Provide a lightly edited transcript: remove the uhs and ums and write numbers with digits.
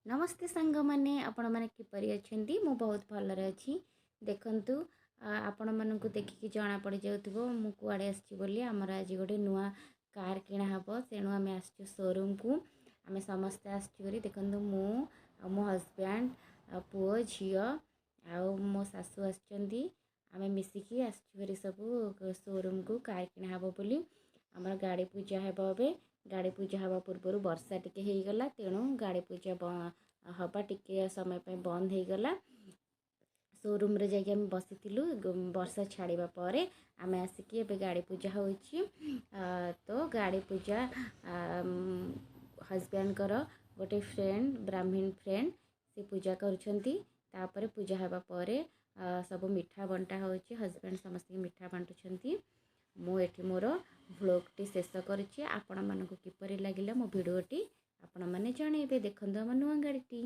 ନମସ୍ତେ ସାଙ୍ଗମାନେ, ଆପଣମାନେ କିପରି ଅଛନ୍ତି? ମୁଁ ବହୁତ ଭଲରେ ଅଛି। ଦେଖନ୍ତୁ, ଆପଣମାନଙ୍କୁ ଦେଖିକି ଜଣା ପଡ଼ିଯାଉଥିବ ମୁଁ କୁଆଡ଼େ ଆସିଛି ବୋଲି। ଆମର ଆଜି ଗୋଟେ ନୂଆ କାର୍ କିଣା ହେବ, ତେଣୁ ଆମେ ଆସିଛୁ ସୋରୁମ୍କୁ। ଆମେ ସମସ୍ତେ ଆସିଛୁ ବୋଲି। ଦେଖନ୍ତୁ, ମୁଁ ଆଉ ମୋ ହଜବ୍ୟାଣ୍ଡ ଆଉ ପୁଅ ଝିଅ ଆଉ ମୋ ଶାଶୁ ଆସିଛନ୍ତି। ଆମେ ମିଶିକି ଆସିଛୁ ଭାରି ସବୁ ସୋରୁମ୍କୁ କାର୍ କିଣା ହେବ ବୋଲି। ଆମର ଗାଡ଼ି ପୂଜା ହେବ ଏବେ। ଗାଡ଼ି ପୂଜା ହେବା ପୂର୍ବରୁ ବର୍ଷା ଟିକେ ହେଇଗଲା, ତେଣୁ ଗାଡ଼ି ପୂଜା ହେବା ଟିକେ ସମୟ ପାଇଁ ବନ୍ଦ ହେଇଗଲା। ସୋରୁମ୍ରେ ଯାଇକି ଆମେ ବସିଥିଲୁ। ବର୍ଷା ଛାଡ଼ିବା ପରେ ଆମେ ଆସିକି ଏବେ ଗାଡ଼ି ପୂଜା ହେଉଛି। ତ ଗାଡ଼ି ପୂଜା ହଜବ୍ୟାଣ୍ଡଙ୍କର ଗୋଟେ ଫ୍ରେଣ୍ଡ, ବ୍ରାହ୍ମୀଣ ଫ୍ରେଣ୍ଡ, ସେ ପୂଜା କରୁଛନ୍ତି। ତାପରେ ପୂଜା ହେବା ପରେ ସବୁ ମିଠା ବଣ୍ଟା ହେଉଛି। ହଜବ୍ୟାଣ୍ଡ ସମସ୍ତଙ୍କୁ ମିଠା ବାଣ୍ଟୁଛନ୍ତି। ମୁଁ ଏଠି ମୋର ଭ୍ଲଗ୍ଟି ଶେଷ କରୁଛି। ଆପଣମାନଙ୍କୁ କିପରି ଲାଗିଲା ମୋ ଭିଡ଼ିଓଟି, ଆପଣମାନେ ଜଣାଇବେ। ଦେଖନ୍ତୁ ଆମ ନୂଆ ଗାଡ଼ିଟି।